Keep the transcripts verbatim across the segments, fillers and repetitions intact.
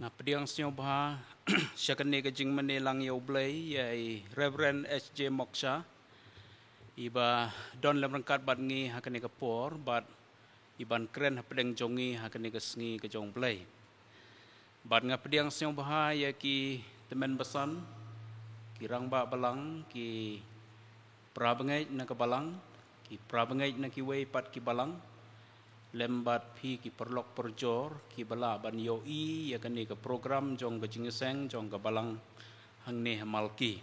Nga pdiang sngewbha sha kane ka jingmane lang ïa U Blei, ïa i Reverend H J Moksha, iba don lem ryngkat bad ngi ha kane ka por, bad iban kren hapdeng jong ngi ha kane ka sngi ka jong U Blei. Bad nga pdiang sngewbha ïa ki tymmen basan, ki rangbah balang, ki para bangeit na ka balang, ki para bangeit na kiwei pat ki balang, lem bad phi ki paralok parajor, kiba lah ban ïohi ïa kane ka program jong ka jingïaseng jong ka balang hangne ha Malki.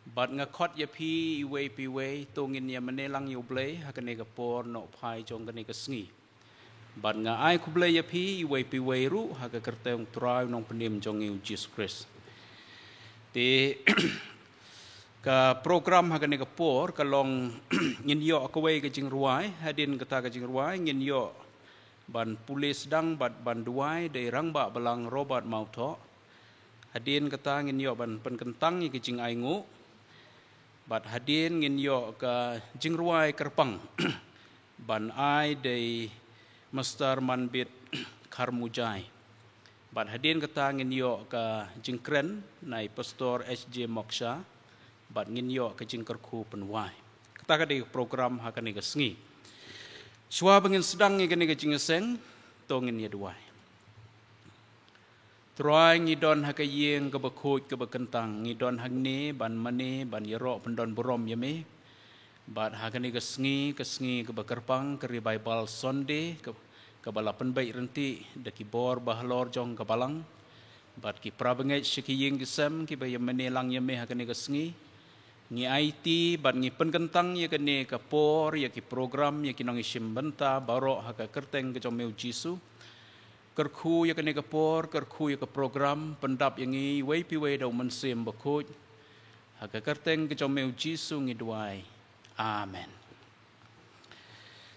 Bad nga khot ïa phi iwei pa iwei, to ngin ïa mane lang ïa U Blei ha kane ka por nohphai jong kane ka sngi. Bad nga ai khublei ïa phi iwei pa iwei ruh ha ka kyrteng U Trai U Nongpynim jong ngi U Jisu Khrist. Te ka program ha kane ka por ka long, ngin ïoh kawei ka jingrwai, hadien kata ka jingrwai ngin ïoh ban pule sdang bad ban duwai da i Rangbah Balang Robert Mawthoh. Hadien kata ngin ïoh ban pynkyntang ïa ka jingainguh. Bad hadien ngin ïoh ka jingrwai kyrpang ban ai da i Master Manbit Kharmujai. Bad hadien kata ngin ïoh ka jingkren na i Pastor H J Moksha. Bad ngin ïoh ka jingkyrkhu pynwai. Kata ka dei ka program ha kane ka sngi. Shuwa ba ngin sdang ïa kane ka jingïaseng, to ngin ïa duwai. Trai, ngi don ha ka ïing kaba khuid kaba kyntang, ngi don hangne ban mane, ban ïaroh pyndon burom ïa me. Bad ha kane ka sngi, ka sngi kaba kyrpang, ka Revival Sunday, ka, kaba la pynbeit ryntih da ki bor bahalor jong ka balang. Bad ki para bangeit sha ki ïing ki sem kiba ïa mane lang ïa me ha kane ka sngi. Ngi aiti bad ngi pynkyntang ïa kane ka por, ïa ki program, ïa ki nongïashim bynta baroh ha ka kyrteng ka jong me U Jisu. Kyrkhu ïa kane ka por, kyrkhu ïa ka program, pyndap ïa ngi iwei pa iwei da U Mynsiem Bakhuid. Ha ka kyrteng ka jong me U Jisu ngi duwai. Amen.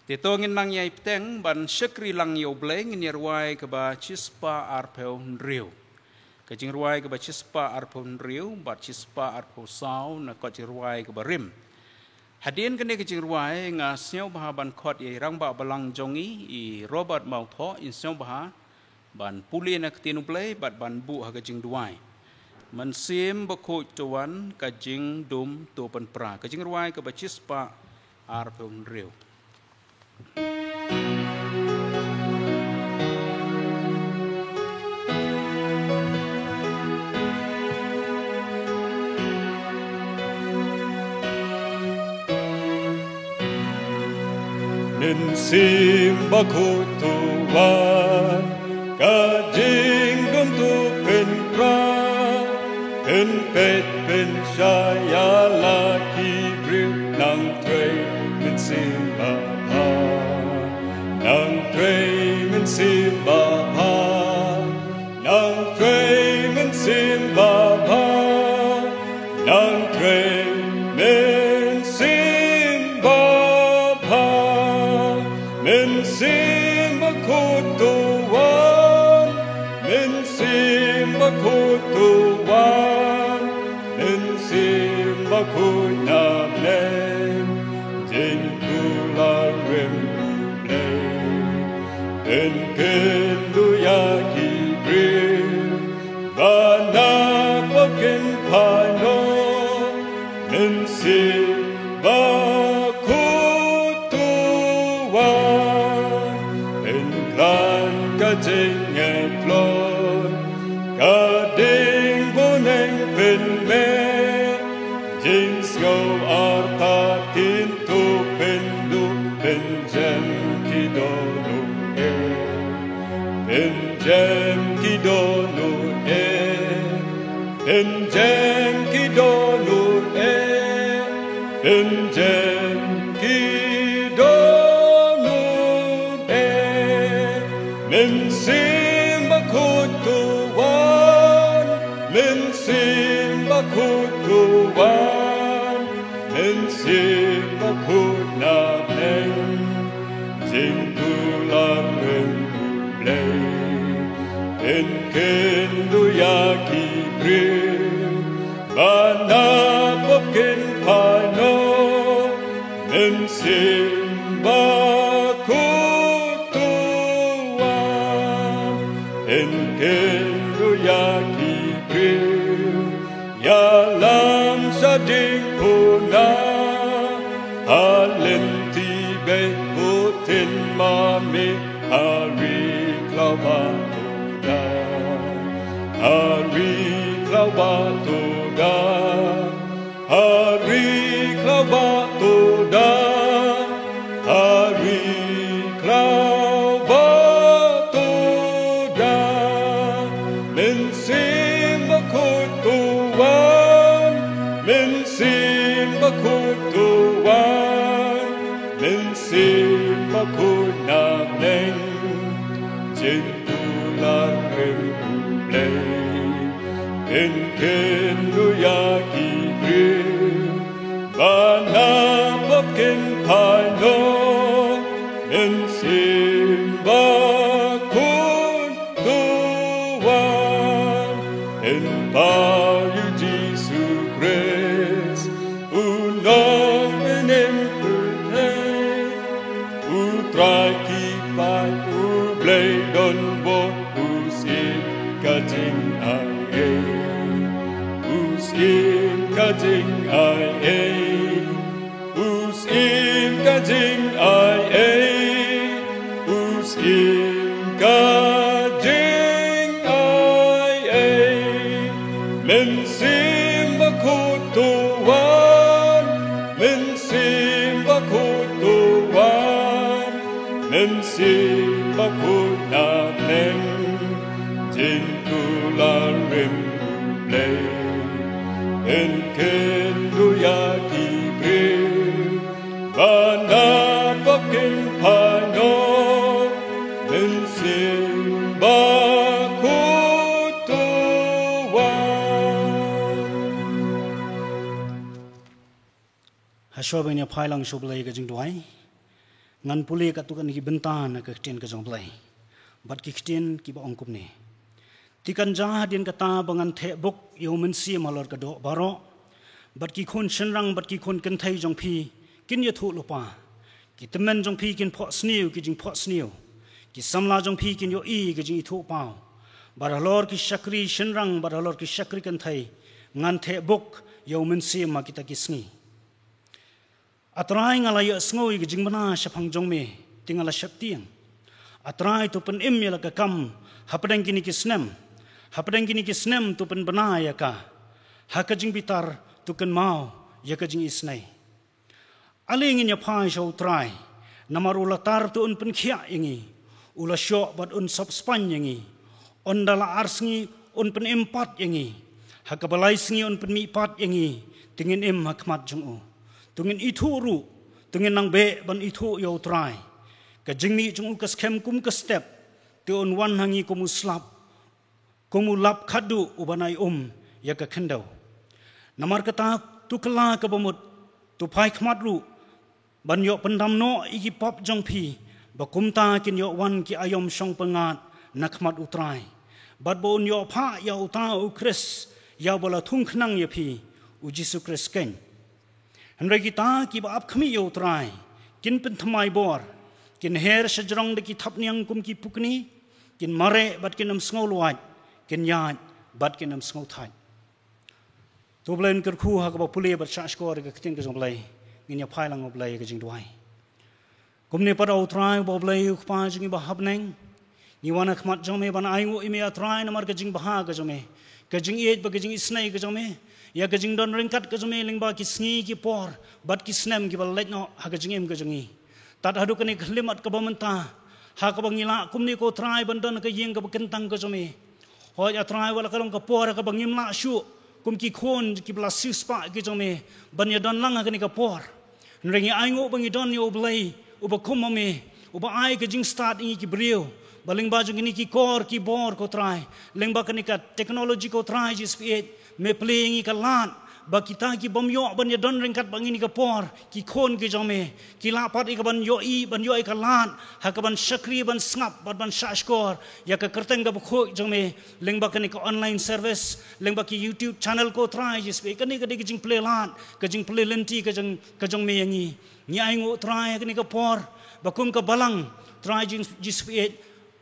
Te to ngin nang ïai bteng ban shakri lang ïa U Blei, ngin ïa rwai kaba shispah arphew hynriew. Ka jingrwai kaba shispah arphew hynriew bad shispah arphew saw na kot jingrwai kaba rim. Hadien kane ka jingrwai nga sngewbha ban khot ïa i Rangbah Balang jong ngi i Robert Mawthoh, in sngewbha ban pule na ka ktien U Blei bad ban buh ha ka jingduwai. Mynsiem Bakhuid to wan, ka jingdum to pynpra. Ka jingrwai kaba shispah arphew hynriew. Mynsiem Bakhuid to wan, ka jingdum to pynpra, pynpeit pynshai ïa la ki briew. Nang Trai Mynsiem Babha, Nang Trai Mynsiem Babha, Nang Trai Mynsiem Babha, Nang Trai Mynsiem Babha. Mynsiem Bakhuid to wan, Mynsiem Bakhuid to wan, Mynsiem Bakhuid na bneng, jingkular rim U Blei. Pynkynduh ïa ki briew ba na pdeng paidbah, Mynsiem Bakhuid to wan, pynkhlaiñ ka jingïakhun, ka ding bneng pynmih, jingsngew artatien to pynduh, pynjem ki dohnud eh, pynjem ki dohnud eh, pynjem ki dohnud eh, pynjem ki dohnud eh. Mynsiem Bakhuid to wan, Mynsiem Bakhuid to wan, Mynsiem Bakhuid na bneng, jingkular rim U Blei. Pynkynduh ïa ki briew ba na pdeng paidbah, Mynsiem Bakhuid to wan, pynkynduh Ti bei u tin ma mi, ha ri khlaw ba tu da. Ha ri khlaw ba tu da. Ha ri khlaw ba tu da. Ha ri khlaw ba tu da. Mynsiem Bakhuid tu wan. Mynsiem Bakhuid tu wan. Mynsiem Bakhuid na bneng. Jingkular rim U Blei. Yn kynduh ïa ki briew ba na pop kin phai noh. Mynsiem Bakhuid tu wan. Yn paw ïa U Jisu Khrist, U Nongpynim pyrthei. U Trai ki paid, U Blei don bor, u syiem ka jingai ei. U syiem ka jingai ei. U syiem ka jingai ei. U syiem ka jingai ei. Mynsiem Bakhuid tu wan. Mynsiem Bakhuid tu wan. Mynsiem Bakhuid na bneng. Jingkular rim U Blei. Yn kynduh ïa ki briew ba na pop kin phai noh. Mynsiem Bakhuid tu wan. Hashwa ba ngin ïa phai lang sha U Blei ka jingduwai, ngan pule katto katne ki bynta na ka ktien ka jong U Blei. Bad ki ktien kiba ong kumne. Te kan jia hadien kata ba ngan theh buk ïa U Mynsiem halor ka doh baroh. Bad ki khun shynrang bad ki khun kynthei jong phi kin ïathuh lypa. Ki tymmen jong phi kin phohsniew ki jingphohsniew. Ki samla jong phi kin ïohi ki jingithuhpaw. Bad halor ki shakri shynrang bad halor ki shakri kynthei ngan theh buk ïa U Mynsiem ha kita ki sngi. A Trai, nga la ïohsngew ïa ka jingbna shaphang jong me, te nga la sheptieng. A Trai, to pynim ïa la ka kam hapdeng kine ki snem. Hapdeng kine ki snem to pynbna ïa ka. Ha ka jingbitar to kynmaw ïa ka jingisnei. Ale ngin ïa phai sha U Trai, namar u la tar te un pynkhiah ïa ngi. U la shoh bad un sop spaiñ ïa ngi. Ynda la ar sngi un pynim pat ïa ngi. Ha kaba lai sngi un pynmih pat ïa ngi. Te ngin im ha khmat jong u. To ngin ithuh ruh, to ngin nang beh ban ithuh ïa U Trai. Ka jingmih jong u ka skhem kum ka step, te un wan ha ngi kum u slap, kum u lap khatduh uban ai um ïa ka khyndew. Namar kata to kylla kaba mut, to phai khmat ruh, ban ïoh pyndam noh ïa ki pop jong phi, ba kumta kin ïoh wan ki aïom shongpyngngad na khmat U Trai. Bad ba un ïoh phah ïa uta U Khrist, ïa uba la thung khnang ïa phi, U Jisu Khrist keiñ. Hynrei kita kiba ap khmih ïa U Trai, kin pynthymmai bor, kin her shajrong da ki thapniang kum ki pukni, kin mareh bad kin ym sngew luid, kin ïaid bad kin ym sngew thait. To Blei un kyrkhu ha kaba pule bad shahshkor ïa ka ktien ka jong U Blei, ngin ïa phai lang U Blei ïa ka jingduwai. Kumne pat, O Trai, uba U Blei U Kpa jong ngi ba ha bneng, ngi wan ha khmat jong me ban ainguh ïa me, A Trai, namar ka jingbha ka jong me, ka jingïeit bad ka jingisnei ka jong me, ïa ka jingdon ryngkat ka jong me lyngba ki sngi ki por bad ki snem kiba la leit noh ha ka jingim ka jong ngi. Tad haduh kane ka khyllipmat kaba mynta, ha kaba ngi lah kumne, ko Trai, ban don ha ka ïing kaba kyntang ka jong me. Hooid, A Trai, wat la ka long ka por ha kaba ngim lah shuh kum ki khun kiba la siewspah ki jong me ban ïadon lang ha kane ka por. Hynrei ngi ainguh ba ngi don ïa U Blei uba kum ma me, uba ai ka jingstad ïa ngi ki briew, ba lyngba jong kine ki kor ki bor, ko Trai, lyngba kane ka technology, ko Trai Jisu Blei, me plie ïa ngi ka lad ba kita ki bym ïoh ban ïadon ryngkat bad ngi ha kane ka por, ki khun ki jong me, ki lah pat ïa ka ban ïohi, ban ïoh ïa ka lad ha ka ban shakri, ban sngap bad ban shahshkor ïa ka kyrteng kaba khuid jong me, lyngba kane ka online service, lyngba ki YouTube channel, ko Trai Jisu Blei. Kane ka dei ka jingplie lad, ka jingplie lynti ka jong, ka jong me ïa ngi. Ngi ainguh, Trai, ha kane ka por ba kum ka balang, Trai Jis-, Jisu Blei,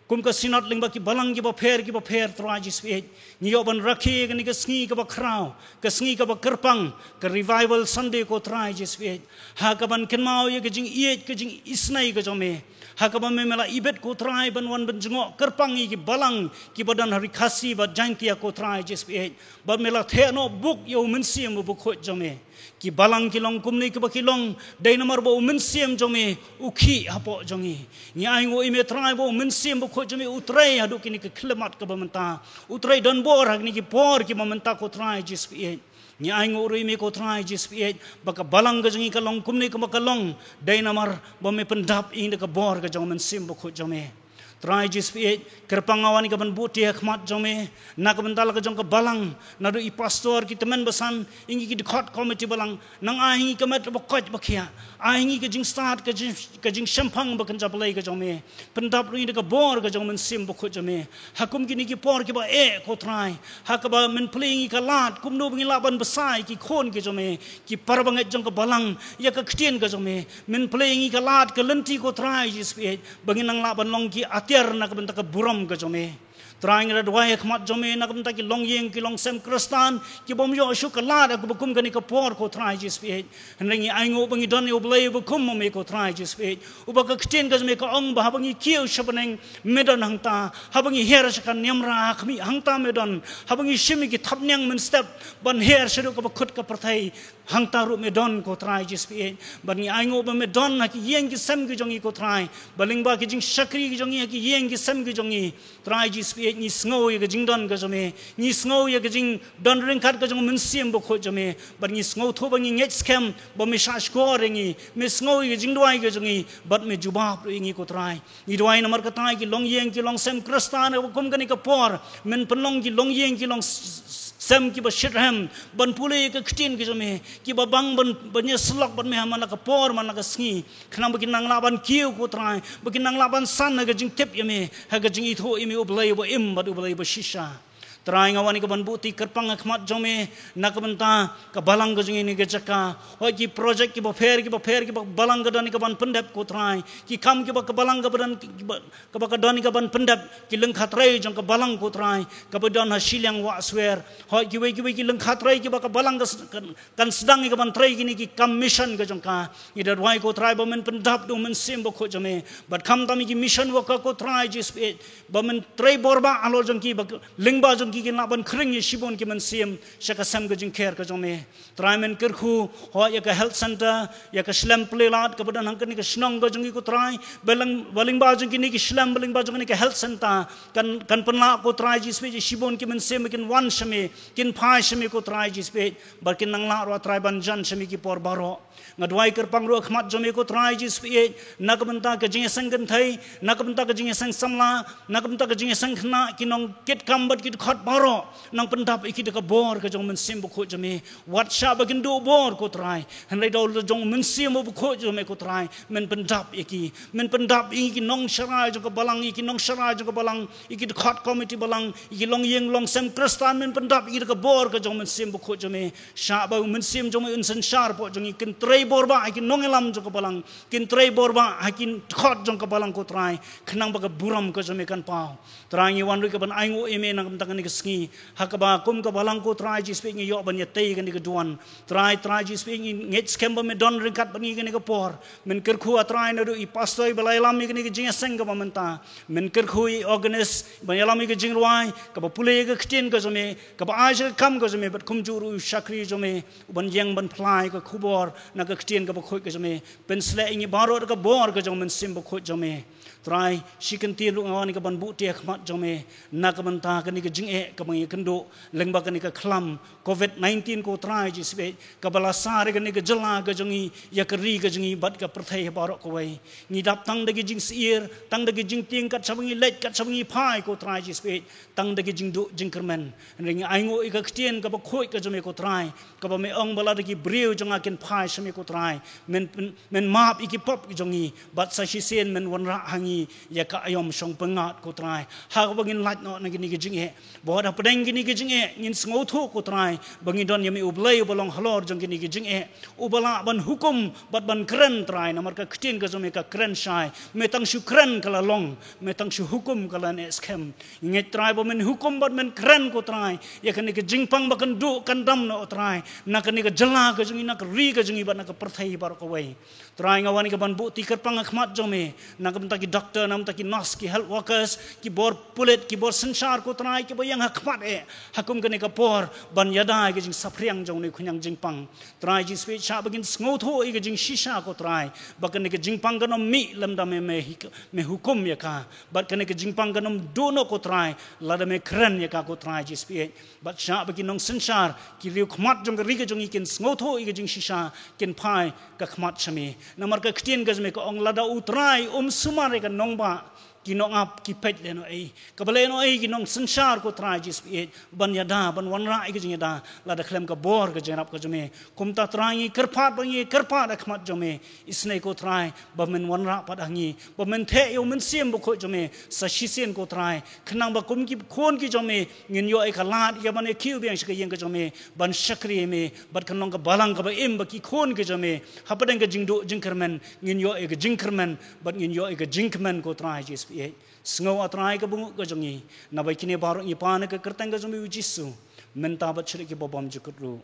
Kum ka synod lyngba ki balang kiba pher kiba pher, Trai Jisu Phi Ïeit, ngi ïoh ban rakhe kane ka sngi kaba khraw, ka sngi kaba kyrpang, ka Revival Sunday, ko Trai Jisu Phi Ïeit, ha kaban kynmaw ïa ka jingïeit, ka jingisynei ka jong me, ha kaba me, me la ibit, ko Trai, ban wan ban jngoh kyrpang ïa ki balang kiba don ha Ri Khasi bad Jaintia, ko Trai Jisu Phi Ïeit, bad me la theh noh buk ïa u Mynsiem Bakhuid jong me. Ki balang ki long kumne kiba ki long dei namar ba u Mynsiem jong me u khih hapoh jong ngi. Ngi ainguh ïa me, Trai, ba u Mynsiem Bakhuid jong me u trei haduh kine ki khyllipmat kiba mynta, u trei donbor ha kine ki por kiba mynta, ko Trai Jisu Phi Ïeit. Ngi ainguh ruh ïa me, ko Trai Jisu Phi Ïeit, ba ka balang ka jong ngi ka long kumne kumba ka long dei namar ba me pyndap ïa ngi da ka bor ka jong u Mynsiem Bakhuid jong me. Trai Jisu Phi Ïeit, kyrpang nga wan ïa ka ban buh ti ha khmat jong me na ka bynta la ka jong ka balang, naduh i pastor, ki tymmen basan, ïa ngi ki dkhot komiti balang. Nang ai ha ngi ka met ba koit ba khiah, ai ha ngi ka jingstad, ka jing, ka jingshemphang ba kynja Blei ka jong me. Pyndap ruh ïa ngi da ka bor ka jong u Mynsiem Bakhuid jong me ha kum kine ki por kiba eh, ko Trai, ha kaba men plie ïa ngi ka lad kumno ba ngin lah ban bsa ïa ki khun ki jong me, ki para bangeit jong ka balang, ïa ka ktien ka jong me. Men plie ïa ngi ka lad, ka lynti, ko Trai Jisu Phi Ïeit, ba ngin nang lah ban long ki atiar na ka bynta ka burom ka jong me. Trai, ngi da duwai ha khmat jong me na ka bynta ki longïing ki longsem Khristan ki bym ïoh shuh ka lad ha kaba kum kane ka por, ko Trai Jisu Phi Ïeit. Hynrei ngi ainguh ba ngi don ïa u Blei uba kum ma me, ko Trai Jisu Phi Ïeit, uba ka ktien ka jong me ka ong ba haba ngi kiew sha bneng, me don hangta. Haba ngi her sha ka niamra ha khmih, hangta me don. Haba ngi shim ïa ki thapniang mynstep ban her shaduh kaba kut ka pyrthei, hangta ruh me don, ko Trai Jisu Phi Ïeit. Bad ngi ainguh ba me don ha ki ïing ki sem ki jong ngi, ko Trai, ba lyngba ki jingshakri ki jong ngi ha ki ïing ki sem ki jong ngi, Trai Jisu Phi Ïeit, ngi sngew ïa ka jingdon ka jong me, ngi sngew ïa ka jingdon ryngkat ka jong u Mynsiem Bakhuid jong me. Bad ngi sngewthuh ba ngi ngeit skhem ba me shahshkor ïa ngi, me sngew ïa ka jingduwai ka jong ngi bad me jubab ruh ïa ngi, ko Trai. Ngi duwai namar kata ïa ki longïing ki longsem Khristan ha kaba kum kane ka por, men pynlong ki longïing ki long s-, s-, sem kiba shitrhem ban pule ïa ka ktien ka jong me, kiba bang ban, ban ïasyllok bad me ha man la ka por, man la ka sngi, khnang ba kin nang lah ban kiew, ko Trai, ba kin nang lah ban san ha ka jingtip ïa me, ha ka jingithuh ïa me, u Blei uba im bad u Blei uba shisha. Trai, nga wan ïa ka ban buh ti kyrpang ha khmat jong me na ka bynta ka balang ka jong ngi ha kane ka jaka. Hooid, ki projek kiba pher kiba pher kiba ka balang ka don ïa ka ban pyndep, ko Trai, ki kam kiba ka balang kaba don, kiba, kaba ka don ïa ka ban pyndep, ki lyngkha trei jong ka balang, ko Trai, kaba don ha shiliang wah swer. Hooid, kiwei kiwei ki lyngkha trei kiba ka balang ka s-, kan, kan sdang ïa ka ban trei kine ki kam mission ka jong ka. Ngi da duwai, ko Trai, ba men pyndap da u Mynsiem Bakhuid jong me, bad khamtam ïa ki mission worker, ko Trai Jisu Phi Ïeit, ba men trei bor bha halor jong ki, ba ka lyngba jong ki kin lah ban khring ïa shibun ki mynsiem sha ka sem ka jingker ka jong me. Trai, men kyrkhu, hooid, ïa ka health center, ïa ka shlem plie lad kaba don hangkane ka shnong ka jong ngi, ko Trai, ba lyng-, ba lyngba jong kine ki shlem, ba lyngba jong kane ka health center, kan, kan pynlah, ko Trai Jisu Phi Ïeit, ïa shibun ki mynsiem ba kin wan sha me, kin phai sha me, ko Trai Jisu Phi Ïeit, bad kin nang lah ruh, Trai, ban jan sha me ki por baroh. Nga duwai kyrpang ruh ha khmat jong me, ko Trai Jisu Phi Ïeit, na ka bynta ka jingïaseng kynthei, na ka bynta ka jingïaseng samla, na ka bynta ka jingïaseng khynnah, ki nongkitkam bad ki dkhot baroh, nang pyndap ïa ki da ka bor ka jong u Mynsiem Bakhuid jong me. Wat shah ba kin duh bor, ko Trai, hynrei da u lad jong u Mynsiem Bakhuid jong me, ko Trai, men pyndap ïa ki, men pyndap ïa ki nongsharai jong ka balang, ïa ki nongsharai jong ka balang, ïa ki dkhot komiti balang, ïa ki longïing longsem Khristan, men pyndap ïa ki da ka bor ka jong u Mynsiem Bakhuid jong me. Shah ba u Mynsiem jong me un synshar hapoh jong ngi, kin trei bor bha ha ki nongïalam jong ka balang, kin trei bor bha ha ki dkhot jong ka balang, ko Trai, khnang ba ka burom ka jong me kan paw. Trai, ngi wan ruh ïa ka ban ainguh ïa me na ka bynta kane ka sngi, ha kaba kum ka balang, ko Trai Jisu Phi Ïeit, ngi ïoh ban ïatei ïa kane ka duwan. Trai, Trai Jisu Phi Ïeit, ngi ngeit skhem ba me don ryngkat bad ngi ha kane ka por. Men kyrkhu, ah Trai, naduh i pastor ba la ïalam ïa kane ka jingïaseng kaba mynta. Men kyrkhu ïa i organist ba ïalam ïa ka jingrwai, kaba pule ïa ka ktien ka jong me, kaba ai sha ka kam ka jong me, bad kumjuh ruh u shakri jong me, u ban ïeng ban phla ïa ka khubor na ka ktien kaba khuid ka jong me. Pynshlur ïa ngi baroh da ka bor ka jong u Mynsiem Bakhuid jong me. Trai, shi kyntien ruh nga wan ïa ka ban buh ti ha khmat jong me na ka bynta kane ka jingeh kaba ngi ïakynduh lyngba kane ka khlam covid nineteen, ko Trai Jisu Phi Ïeit, kaba la sar ïa kane ka jylla ka jong ngi, ïa ka ri ka jong ngi bad ka pyrthei baroh kawei. Ngi dap tang da ki jingsyier, tang da ki jingtieng kat shaba ngi leit, kat shaba ngi phai, ko Trai Jisu Phi Ïeit, tang da ki jingduh jingkyrmen. Hynrei ngi ainguh ïa ka ktien kaba khuid ka jong me, ko Trai, kaba me ong ba lada ki briew jong nga kin phai sha me, ko Trai, men, men, men map ïa ki pop ki jong ngi, bad sa shisien men wanrah ha ngi ïa ka aïom shongpyngngad, ko Trai, ha kaba ngin lait noh na kine ki jingeh. Bad hapdeng kine ki jingeh ngin sngewthuh ko Trai ba ngi don ïa me U Blei uba long halor jong kine ki jingeh, uba lah ban hukum bad ban kren Trai, namar ka ktien ka jong me ka kren shai. Me tang shu kren ka la long, me tang shu hukum ka la neh skhem. Ngi ngeit Trai ba men hukum bad men kren ko Trai ïa kane ka jingpang ba kan duh kan dam noh Trai, na kane ka jylla ka jong ngi, na ka ri ka jong ngi bad na ka pyrthei baroh kawei. Trai, nga wan ïa ka ban buh ti kyrpang ha khmat jong me, na ka bynta ki doktor, na ka bynta ki nurse, ki health workers, ki bor pulit, ki bor synshar ko Trai, kiba ïeng ha khmat eh ha kum kane ka por ban ïada ïa ka jingsaphriang jong une u khñiang jingpang. Trai Jisu, shah ba kin sngewthuh ïa ka jingshisha ko Trai ba kane ka jingpang kan ym mih lymda me, me hi-, me hukum ïa ka. Bad kane ka jingpang kan ym duh noh ko Trai lada me kren ïa ka ko Trai Jisu. Bad shah ba ki nongsynshar, ki riewkhmat jong ka ri ka jong ngi kin sngewthuh ïa ka jingshisha, kin phai ka khmat sha me. Namar ka ktien ka jong me ka ong, lada u Trai um sumar ïa ka nongbah, ki nongap ki peit lehnohei. Kaba lehnohei ki nongsynshar ko Trai Jisu ban ïada, ban wanrah ïa ka jingïada lada khlem ka bor ka jingïarap ka jong me. Kumta Trai ngi kyrpad, ba ngi kyrpad ha khmat jong me. Isynei ko Trai ba men wanrah pat ha ngi, ba men theh ïa u Mynsiem Bakhuid jong me sa shisien ko Trai, khnang ba kum ki khun ki jong me ngin ïoh ïa ka lad ïa ban ïa kiew biang sha ka ïing ka jong me, ban shakri ïa me, bad kan long ka balang kaba im ba ki khun ki jong me, hapdeng ka jingduh jingkyrmen, ngin ïoh ïa ka jingkyrmen bad ngin ïoh ïa ka jingkmen ko Trai Jisu. Sngew ah Trai ka bynguh ka jong ngi, naba ïa kine baroh ngi pan ha ka kyrteng ka jong me u Jisu, mynta bad sha ki bymjukut ruh.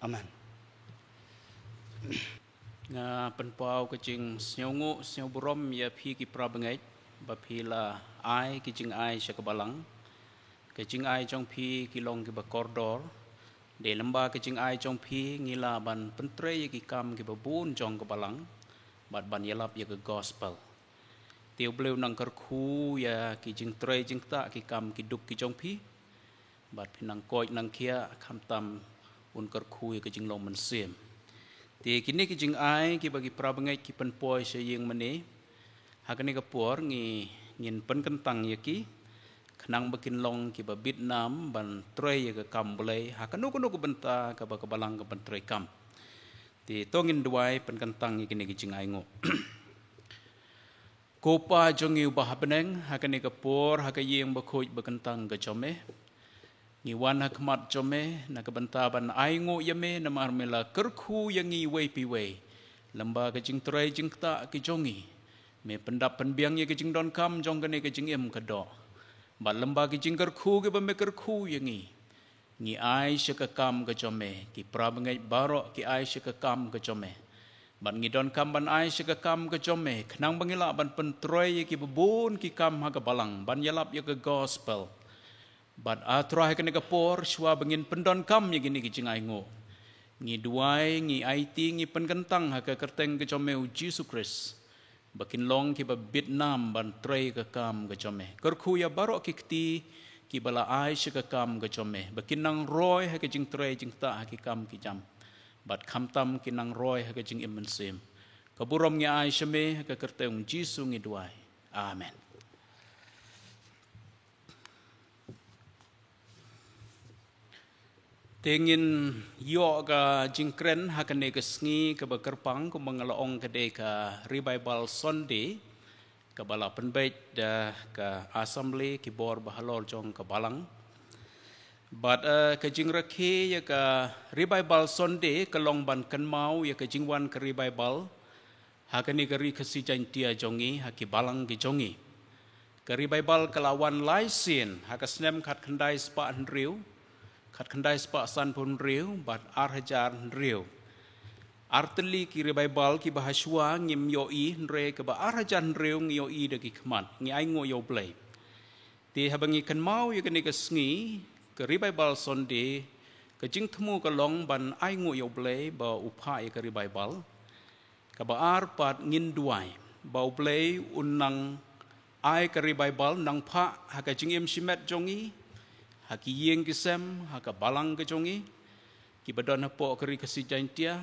Amen. Nga pynpaw ka jingsngewnguh, sngew burom ïa phi ki para bangeit, ba phi la ai ki jingai sha ka balang. Ka jingai jong phi ki long kiba kordor. Dei lyngba ka jingai jong phi ngi lah ban pyntrei ïa ki kam kiba bun jong ka balang, bad ban ïalap ïa ka gospel. Te U Blei un nang kyrkhu ïa ki jingtrei jingktah, ki kam ki duk ki jong phi. Bad phin nang koit nang khiah, khamtam un kyrkhu ïa ka jinglong mynsiem. Te kine ki jingai kiba ki para bangeit ki pynpoi sha ïing mane, ha kane ka por ngi, ngin pynkyntang ïa ki, khnang ba kin long kiba bit nam ban trei ïa ka kam Blei ha kano kano ka bynta kaba ka balang ka pyntrei kam. Te to ngin duwai pynkyntang ïa kine ki jingai nguh. Ko Pa jong ngi uba ha bneng, ha kane ka por, ha ka ïing bakhuid bakyntang ka jong me, ngi wan ha khmat jong me na ka bynta ban ai nguh ïa me, namar me la kyrkhu ïa ngi iwei pa iwei. Lyngba ka jingtrei jingktah ka jong ngi, me pyndap pynbiang ïa ka jingdonkam jong kane ka jingim ka doh. Bad lyngba ka jingkyrkhu kaba me kyrkhu ïa ngi, ngi ai sha ka kam ka jong me, ki para bangeit baroh ki ai sha ka kam ka jong me. Bad ngi donkam ban ai sha ka kam ka jong me, khnang ba ngi lah ban pyntrei ïa kiba bun ki kam ha ka balang, ban ïalap ïa ka gospel. Bad A Trai, ha kane ka por, shuwa ba ngin pyndonkam ïa kine ki jingai nguh, ngi duwai, ngi aiti, ngi pynkyntang ha ka kyrteng ka jong me u Jisu Khrist, ba kin long kiba bit nam ban trei ka kam ka jong me. Kyrkhu ïa baroh ki kti kiba la ai sha ka kam ka jong me, ba kin nang roi ha ka jingtrei jingktah ha ki kam ki jam, bad khamtam kin nang roi ha ka jingim mynsiem. Ka burom ngi ai sha me, ha ka kyrteng u Jisu ngi duwai. Amen. Te ngin ïoh ka jingkren ha kane ka sngi kaba kyrpang, kumba nga la ong, ka dei ka Revival Sunday kaba la pynbeit da ka Assembly, ki bor ba halor jong ka balang. Bad, eh, ka jingrakhe ïa ka Revival Sunday ka long ban kynmaw ïa ka jingwan ka Revival ha kane ka Ri Khasi Jaiñtia jong ngi, ha ki balang ki jong ngi. Ka Revival ka la wan lai sien, ha ka snem khatkhyndai spah hynriew, khatkhyndai spah sanphew hynriew, bad ar hajar hynriew. Ar tylli ki Revival kiba hashwa ngim ïohi, hynrei kaba ar hajar hynriew ngi ïohi da ki khmat, ngi ai nguh ïa U Blei. Te haba ngi kynmaw ïa kane ka sngi, ka Revival Sunday, ka jingthmu ka long ban ai nguh ïa U Blei ba u phah ïa ka Revival. Kaba ar pat ngin duwai ba U Blei un nang ai ka Revival, nang phah ha ka jingim shimet jong ngi, ha ki ïing ki sem, ha ka balang ka jong ngi, kiba don hapoh ka Ri Khasi Jaiñtia.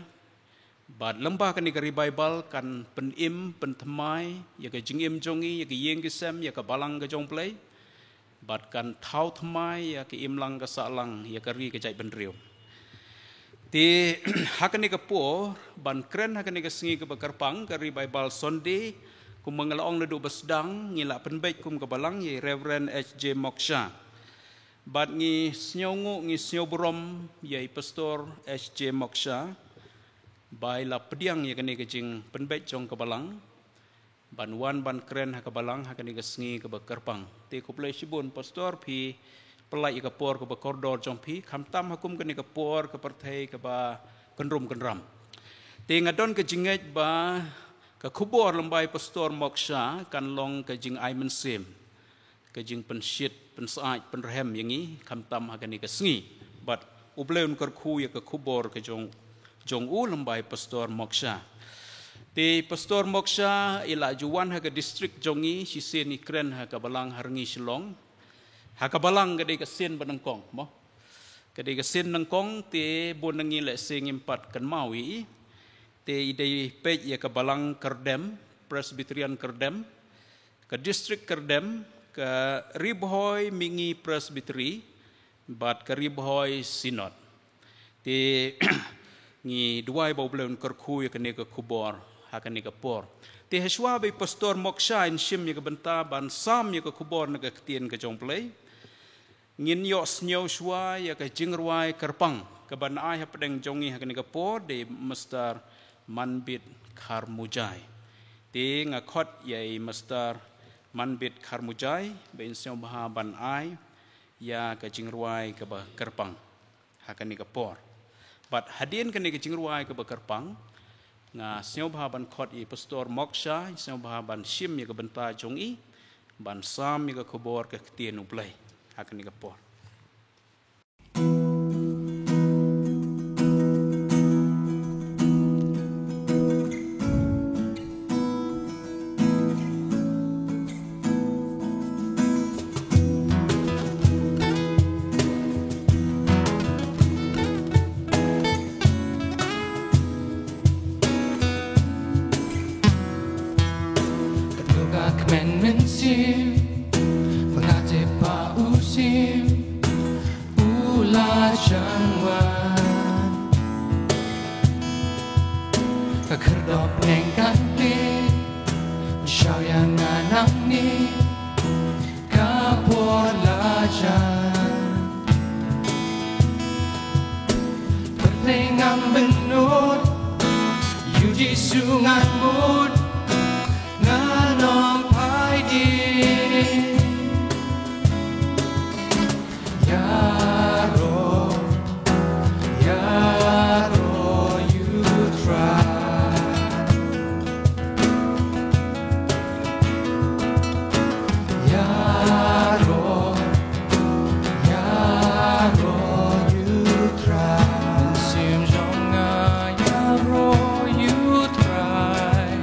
Bad lyngba kane ka Revival kan pynim pynthymmai ïa ka jingim jong ngi, ïa ki ïing ki sem, ïa ka balang ka jong U Blei. Bad kan thaw thymmai ïa ka imlang ka sahlang, ïa ka ri ka jaitbynriew. Te ha kane ka por, ban kren ha kane ka sngi kaba kyrpang, ka Revival Sunday, kumba nga la ong naduh ba sdang, ngi la pynbeit kum ka balang ïa i Reverend H J Moksha. Bad ngi sngew nguh, ngi sngew burom ïa i Pastor H J Moksha ba i la pdiang ïa kane ka jingpynbeit jong ka balang ban wan ban kren ha ka balang ha kane ka sngi kaba kyrpang. Te khublei shibun Pastor, phi pynlait ïa ka por kaba kordor jong phi, khamtam ha kum kane ka por ka pyrthei kaba kynrum kynram. Te nga don ka jingngeit ba ka khubor lem bad i Pastor Moksha kan long ka jingai mynsiem, ka jingpynshit, pynsyaid, pynrhem ïa ngi, khamtam ha kane ka sngi. Bad U Blei un kyrkhu ïa ka khubor ka jong, jong u lem bad i Pastor Moksha. Te Pastor Moksha i la ju wan ha ka district jong ngi, shisien i kren ha ka balang ha Rngi Shillong. Ha ka balang ka dei ka sien ba nyngkong, mo. Ka dei ka sien nyngkong, te bun na ngi lehse ngim pat kynmaw ïa i. Te i dei peit ïa ka balang Kyrdem, Presbyterian Kyrdem, ka district Kyrdem, ka Ri Bhoi Mihngi Presbytery, bad ka Ri Bhoi Synod. Te ngi duwai ba U Blei un kyrkhu ïa kane ka khubor ha kane ka por. Te hashwa ba i Pastor Moksha in shim ïa ka bynta ban sam ïa ka khubor na ka ktien ka jong U Blei, ngin ïohsngew shwa ïa ka jingrwai kyrpang kaban ai hapdeng jong ngi ha kane ka por da i Mister Manbit Kharmujai. Te nga khot ïa i Mister Manbit Kharmujai ba in sngewbha ban ai ïa ka jingrwai kaba kyrpang ha kane ka por. Bad hadien kane ka jingrwai kaba kyrpang, nga sngewbha ban khot ïa i Pastor Moksha, sngewbha ban shim ïa ka bynta jong i ban sam ïa ka khubor ka ktien U Blei ha kane ka por. Ka dok ka kmen mynsiem, ba nga tip ba u shim, u la jan wan. Ka khyrdop neng kan plie, shah ïa nga nangne, ka por la jan. Pyrthei ngam bynnud, ïa u Jisu ngan mut, ngan ong phai dien. Ïaroh, ïaroh ïa u Trai. Ïaroh, ïaroh ïa u Trai. Mynsiem jong nga ïaroh ïa u Trai.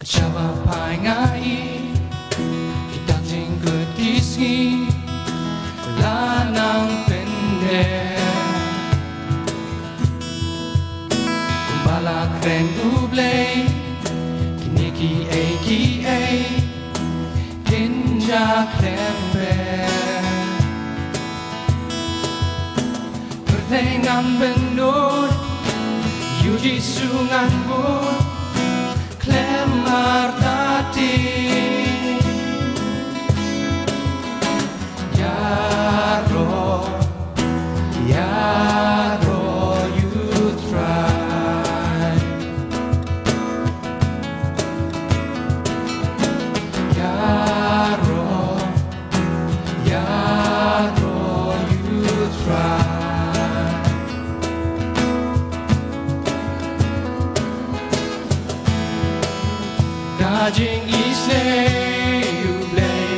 Sha ba phai nga i, ki tang jingkut ki sngi la nang pyndem. Kumba la kren U Blei, kine kiei kiei kin jia khlem pep. Pyrthei ngam bynnud, ïa u Jisu ngan bud, khlem artatien. Ïaroh, ïaroh ïa u Trai. Ïaroh, ïaroh ïa u Trai. Ka jingisynei U Blei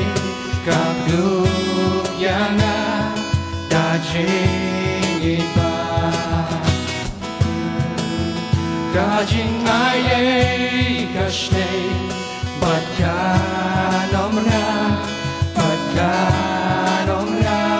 ka pynlong ïa nga da jingïeit ba. Ka jingai ei ka shnei bad ka nongrah, bad ka nongrah.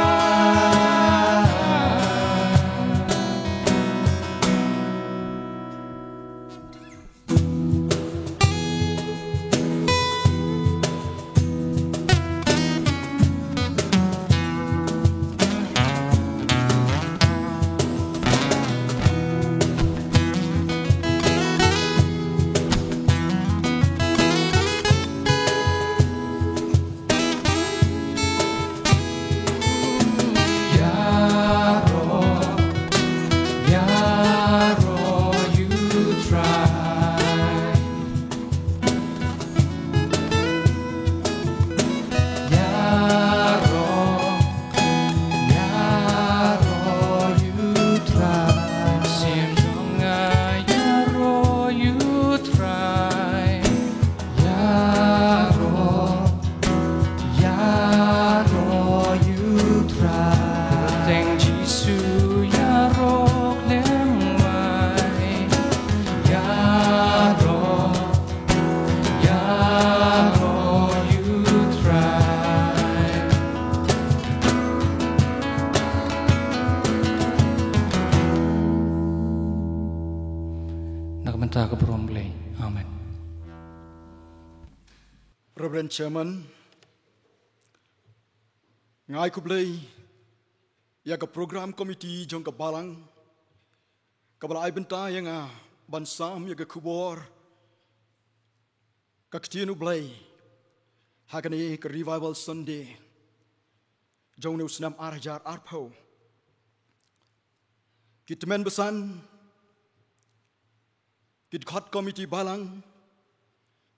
Mynta ka burom Blei. Amen. Reverend Chairman, nga ai khublei ïa ka program committee jong ka balang kaba la ai bynta ïa nga ban sam ïa ka khubor ka ktien U Blei ha kane ka Revival Sunday jong une u snem ar hajar arphew. Ki tymmen basan, ki dkhot committee balang,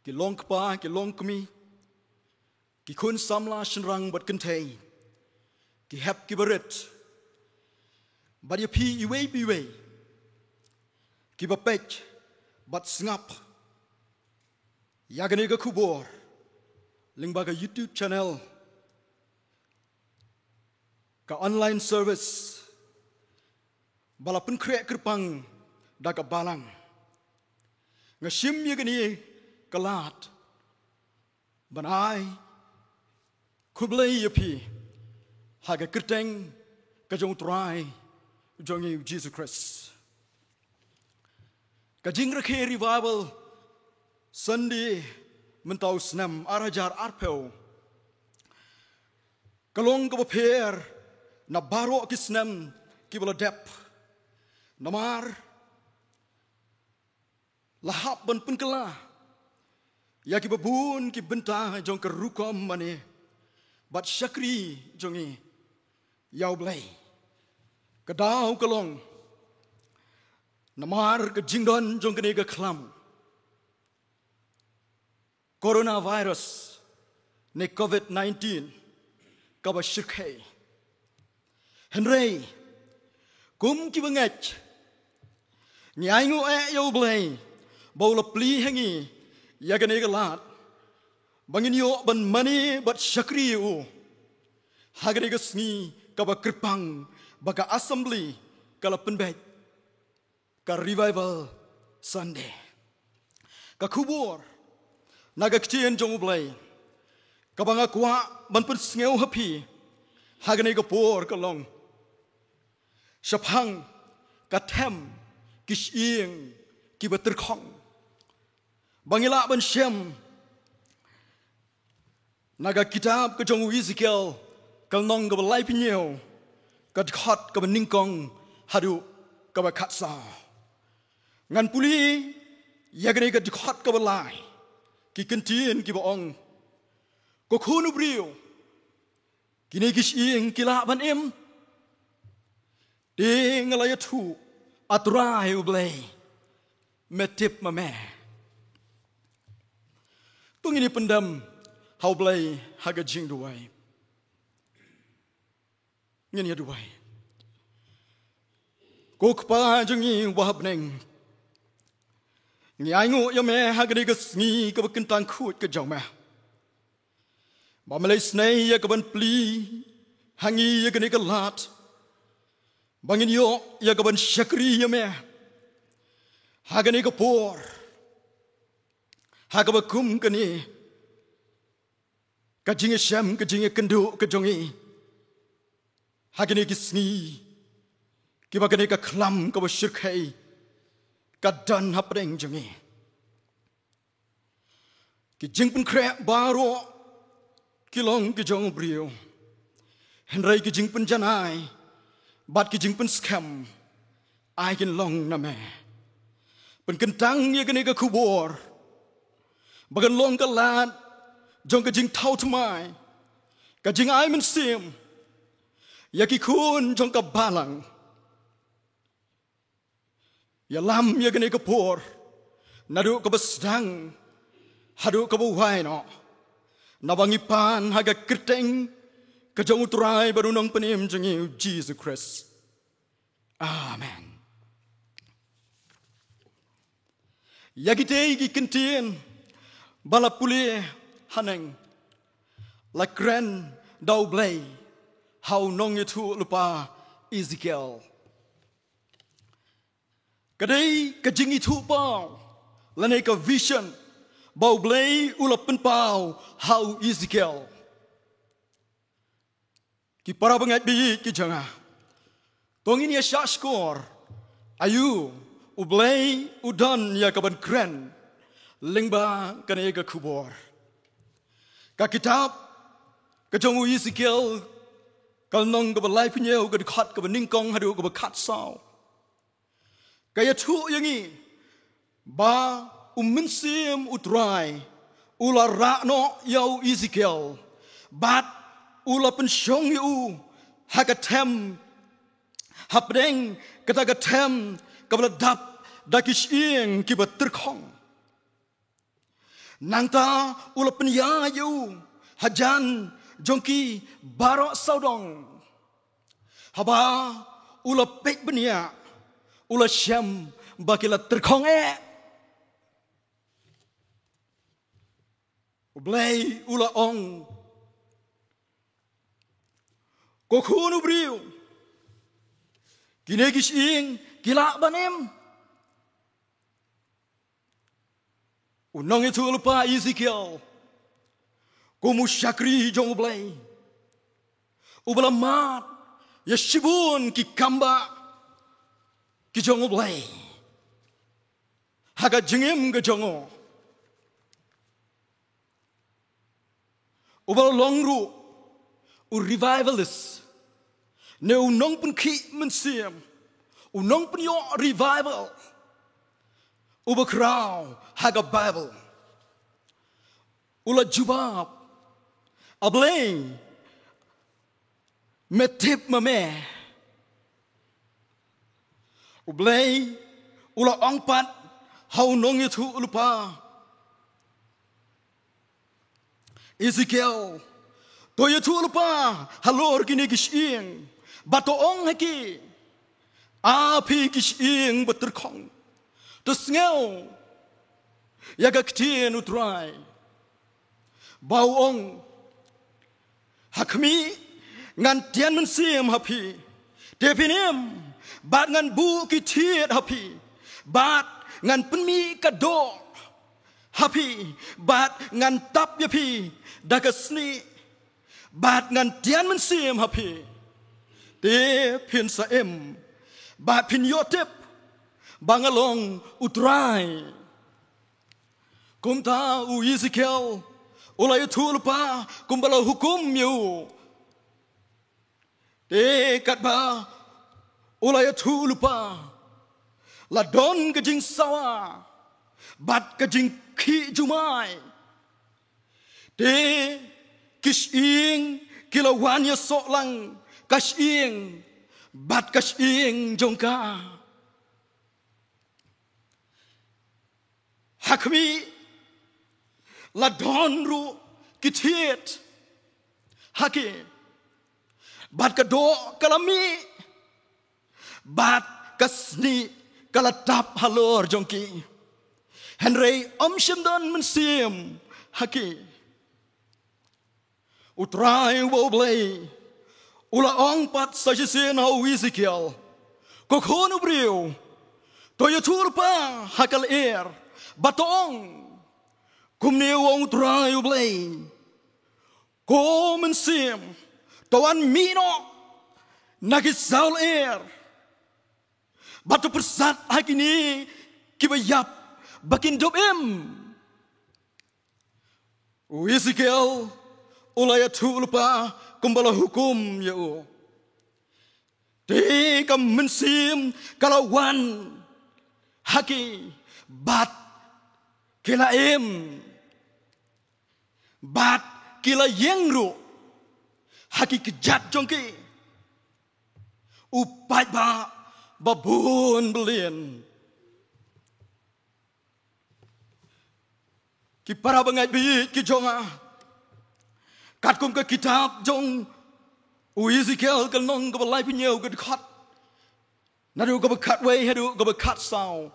ki long kpa, ki long kmie, ki khun samla shynrang bad kynthei, ki hep ki barit, bad ïa phi iwei pa iwei kiba peit bad sngap ïa kane ka khubor lyngba ka YouTube channel, ka online service ba la pynkhreh kyrpang da ka balang. Nga shim ïa kane ka lad ban ai khublei ïa phi ha ka kyrteng ka jong U Trai jong ngi U Jisu Khrist. Ka jingrakhe Revival Sunday mynta u snem ar hajar arphew ka long kaba pher na baroh ki snem kiba la dep. Namar la hap ban pynkylla ïa kiba bun ki bynta jong ka rukom mane bad shakri jong ngi ïa U Blei. Ka daw ka long namar ka jingdon jong kane ka khlam coronavirus ne covid nineteen kaba shyrkhei. Hynrei kum kiba ngeit, ngi ainguh eh ïa U Blei ba u la plie ha ngi ïa kane ka lad ba ngin ïoh ban mane bad shakri ïa u ha kane ka sngi kaba kyrpang ba ka assembly ka la pynbeit ka Revival Sunday. Ka khubor na ka ktien jong U Blei kaba nga kwah ban pynsngew ha phi ha kane ka por ka long shaphang ka them ki shyieng kiba tyrkhong. Ba ngi lah ban shem na ka kitab ka jong u Ezekiel ka lynnong kaba laiphew hynñiew, ka dkhot kaba nyngkong haduh kaba khatsaw. Ngan pule ïa kane ka dkhot kaba lai, ki kyntien kiba ong, ko khun u briew, kine ki shyieng ki lah ban im? Te nga la ïathuh, A Trai U Blei, me tip ma me. To ngin ïa pyndem ha U Blei ha ka jingduwai. Ngin ïa duwai. Ko Kpa jong ngi uba ha bneng, ngi ainguh ïa me ha kane ka sngi kaba kyntang khuid ka jong me, ba me la isynei ïa ka ban plie ha ngi ïa kane ka lad ba ngin ïoh ïa ka ban shakri ïa me ha kane ka por, ha kaba kum kane ka jingïashem, ka jingïakynduh ka jong ngi ha kine ki sngi kiba kane ka khlam kaba shyrkhei ka don hapdeng jong ngi. Ki jingpynkhreh baroh ki long ki jong u briew, hynrei ki jingpynjanai bad ki jingpynskhem ai kin long na me. Pynkyntang ïa kane ka khubor ba kan long ka lad jong ka jingthaw thymmai, ka jingai mynsiem ïa ki khun jong ka balang. Ïalam ïa kane ka por naduh kaba sdang haduh kaba wai noh, naba ngi pan ha ka kyrteng ka jong u Trai bad u Nongpynim jong ngi u Jisu Khrist. Amen. Ïa kitei ki kyntien ba la pule haneng la kren da U Blei ha u nongïathuhlypa Ezekiel. Ka dei ka jingithuhpaw lane ka vision ba U Blei u la pynpaw ha u Ezekiel. Ki para bangeit baieit ki jong nga, to ngin ïa shahshkor aïu U Blei u don ïa ka ban kren lyngba kane ka khubor. Ka kitab ka jong u Ezekiel, ka lynnong kaba laiphew hynñiew, ka dkhot kaba nyngkong haduh kaba khatsaw, ka ïathuh ïa ngi ba U Mynsiem U Trai u la rah noh ïa u Ezekiel, bad u la pynshong ïa u ha ka them, hapdeng kata ka them kaba la dap da ki shyieng kiba tyrkhong. Nangta u la pynïaid ïa u hajan jong ki baroh sawdong, haba u la peit bniah, u la shem ba ki la tyrkhong eh. U Blei u la ong, ko khun u briew, kine ki shyieng ki lah ban im? U nongïathuhlypa Ezekiel, kum u shakri jong U Blei, uba la mad ïa shibun ki kambah ki jong U Blei ha ka jingim ka jong u, uba la long ruh u revivalist, ne u nongpynkhih mynsiem, u nongpynïoh revival uba khraw ha ka Baibl, u la jubab, A Blei, me tip ma me? U Blei u la ong pat ha u nongïathuhlypa Ezekiel, to ïathuhlypa halor kine ki shyieng, bad to ong ha ki, A phi ki shyieng ba tyrkhong, to sngew ïa ka ktien U Trai, ba u ong, ha khmih, ngan tian mynsiem ha phi, te phin im, bad ngan buh ki thied ha phi, bad ngan pynmih ka doh ha phi, bad ngan tap ïa phi da ka snieh, bad ngan tian mynsiem ha phi, te phin sa im, bad phin ïoh tip ba nga long U Trai. Kumta u Ezekiel u la ïathuhlypa kumba la hukum ïa u. Te katba u la ïathuhlypa, la don ka jingsawa bad ka jingkhih jumai. Te ki shyieng ki la wan ïasoh lang, ka shyieng bad ka shyieng jong ka. Ha khmih, la don ruh ki thied ha ki, bad ka doh ka la mih, bad ka snieh ka la tap halor jong ki, hynrei ym shym don mynsiem ha ki. U Trai uba U Blei u la ong pat sa shisien ha u Ezekiel, ko khun u briew, to ïathuhlypa ha ka lyer, bad to ong, kumne u ong U Trai U Blei, ko mynsiem, to wan mih noh na ki saw lyer, bad to pyrsad ha kine kiba ïap ba kin dup im. U Ezekiel u la ïathuhlypa kumba la hukum ïa u. Te ka mynsiem ka la wan ha ki, bad ki la im, bad ki la ïeng ruh ha ki kjat jong ki. U paidbah ba bun byllian. Ki para bangeit baieit ki jong nga, katkum ka kitab jong u Ezekiel ka lynnong kaba laiphew hynñiew, ka dkhot naduh kaba khatwei haduh kaba khatsaw,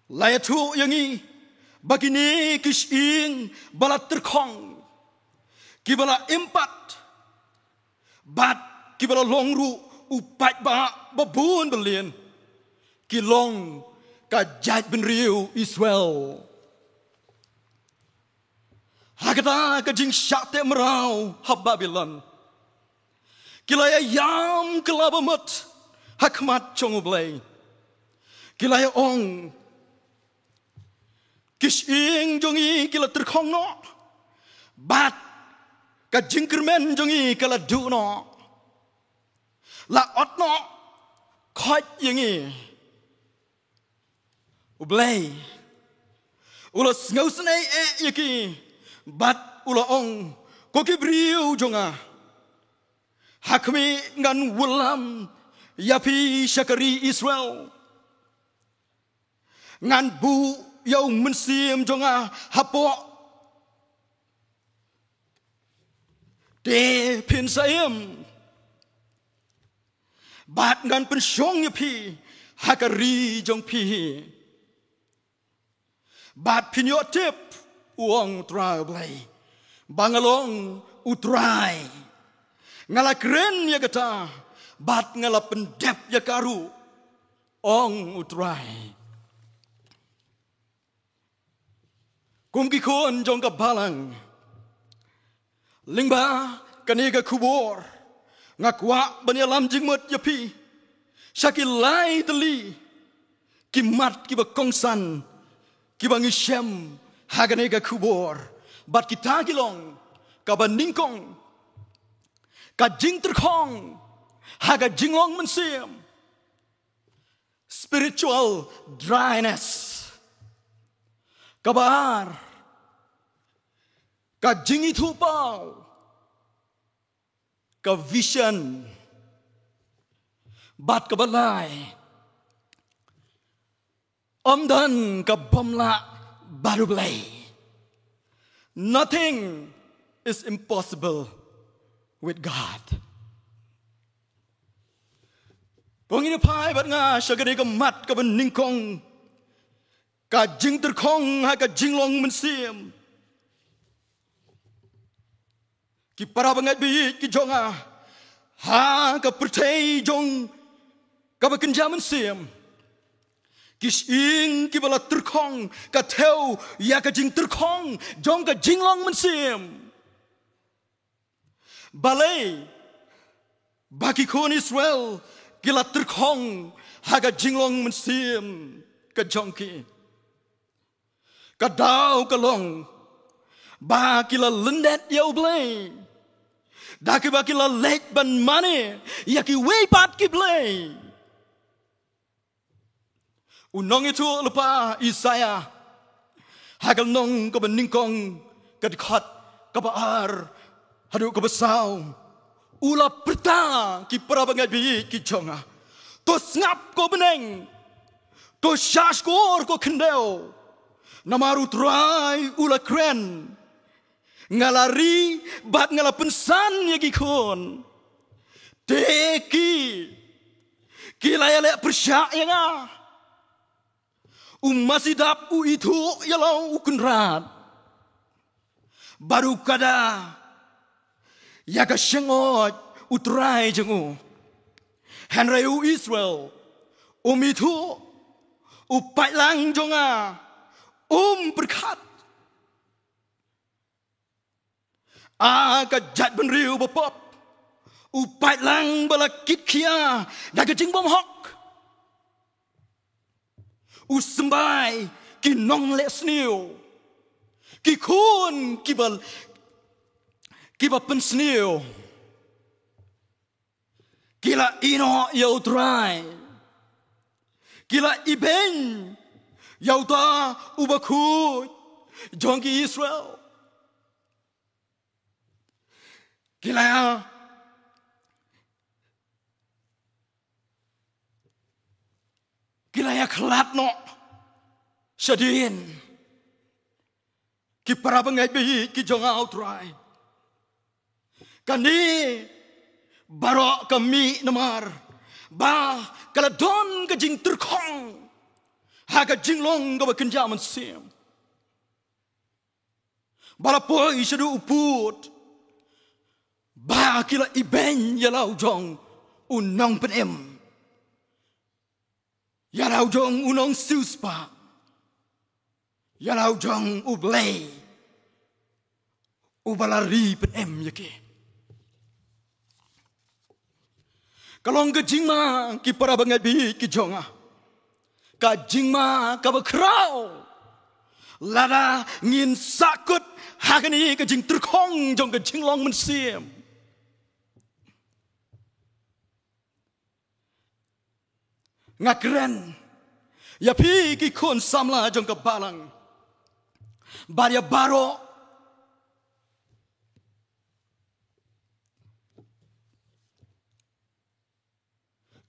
la ïathuh ïa ngi ba kine ki shyieng ba la tyrkhong, kiba la im pat, bad kiba la long ruh u paidbah ba bun byllian, ki long ka jaitbynriew Israel. Ha kata ka jingshah teh mraw ha Babilon, ki la ïaïam kylla ba mut ha khmat jong U Blei. Ki la ïa ong, ki shyieng jong ngi ki la tyrkhong noh, bad ka jingkyrmen jong ngi ka la duh noh. La ot noh, khoit ïa ngi. U Blei u la sngewsynei eh ïa ki, bad u la ong, ko ki briew jong nga, ha khmih ngan wallam ïa phi sha ka ri Israel. Ngan buh ïa u mynsiem jong nga hapoh, te phin sa im, bad ngan pynshong ïa phi ha ka ri jong phi. Bad phin ïoh tip, u ong U Trai U Blei, ba nga long U Trai. Nga la kren ïa kata, bad nga la pyndep ïa ka ruh, ong U Trai. Kum ki khun jong ka balang, lyngba kane ka khubor, nga kwah ban ïalam jingmut ïa phi sha ki lai tylli ki mat kiba kongsan, kiba ngi shem ha kane ka khubor. Bad kita ki long, kaba nyngkong, ka jingtyrkhong ha ka jinglong mynsiem, spiritual dryness. Kaba ar, ka jingithuhpaw, ka vision. Bad kaba lai, ym don ka bym lah bad U Blei. Nothing is impossible with God. Ko ngi phai bad nga sha kane ka mat kaba nyngkong, ka jingtyrkhong ha ka jinglong mynsiem. Ki para bangeit baieit ki jong nga, ha ka pyrthei jong kaba kynja mynsiem, ki shyieng kiba la tyrkhong, ka thew ïa ka jingtyrkhong jong ka jinglong mynsiem. Balei ba ki khun Israel ki la tyrkhong ha ka jinglong mynsiem ka jong ki? Ka daw ka long ba ki la lyndet ïa U Blei, da kiba ki la leit ban mane ïa kiwei pat ki blei. U nongïathuhlypa Isaiah, ha ka lynnong kaba nyngkong, ka dkhot kaba ar haduh kaba saw, u la pyrta, ki para bangeit baieit ki jong nga: To sngap ko bneng, to shahshkor ko khyndew, namar U Trai u la kren: Nga la ri bad nga la pynsan ïa ki khun, te ki, ki la ïaleh pyrshah ïa nga. U masi dap u ithuh ïa la u kynrad, bad u kada ïa ka shyngod U Trai jong u. Hynrei u Israel um ithuh, u paidlang jong nga um pyrkhat. A ka jaitbynriew bapop, u paidlang ba la kitkhia da ka jingbymhok, u symbai ki nonglehsniew, ki khun kiba, kiba pynsniew. Ki la ïehnoh ïa U Trai. Ki la ibeiñ ïa uta u bakhuid jong ki Israel. Ki la, ki la ïakhlad noh shadien. Ki para bangeit baieit ki jong nga U Trai, kane baroh ka mih namar ba ka la don ka jingtyrkhong ha ka jinglong kaba kynja mynsiem. Ba la poi shaduh u pud, ba ki la ibeiñ ïa la u jong u nongpynim, ïa la u jong u nongsiewspah, ïa la u jong U Blei uba la ri pynim ïa ki. Ka long ka jingma, ki para bangeit baieit ki jong nga, ka jingma kaba khraw lada ngin sahkut ha kane ka jingtyrkhong jong ka jinglong mynsiem. Nga kren ïa phi ki khun samla jong ka balang bad ïa baroh.